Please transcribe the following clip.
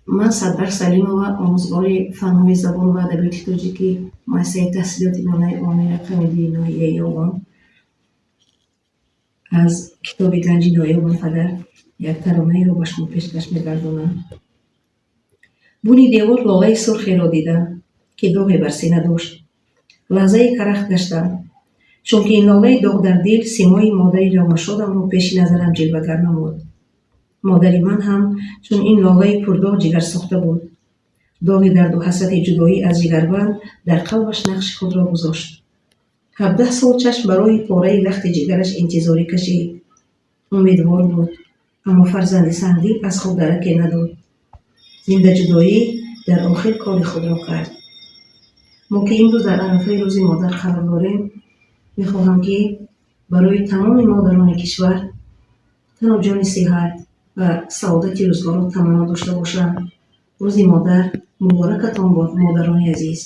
Ман Садбар Салимова, омӯзгори фанҳои забон ва адабиёти тоҷикӣ Муассисаи таҳсилоти миёнаи умумии рақами дуи ноҳияи Ёвон, аз китоби Ганҷи ноёби падар як таронаеро ба шумо пешкаш мегардонам. Буни девор лолаи сурхеро дидам, ки доғе бар сина дошт. Лаҳзае карахт гаштам, чунки ин лолаи доғ дар дил симои модари равнашодамро пеши назарам ҷилвагар намуд. Модари ман ҳам чун ин лолаи пурдоғ ҷигарсӯхта буд. Доғи дарду ҳасрати ҷудоӣ аз ҷигарбанд дар қалбаш нақши худро гузошт. 17 сол чашм ба роҳи пораи лахти ҷигараш интизорӣ кашид. Умедвор буд, аммо фарзанди сангдил аз худ дараке надод. Зиндаҷудоӣ дар охир кори худро кард. Мо ки имрӯз дар арафаи Рӯзи модар қарор дорем, мехоҳам, ки барои тамоми модарони кишвар тану ҷони сиҳат ва саодати рӯзгорро таманно дошта бошам. Рӯзи модар муборакатон бод, модарони азиз.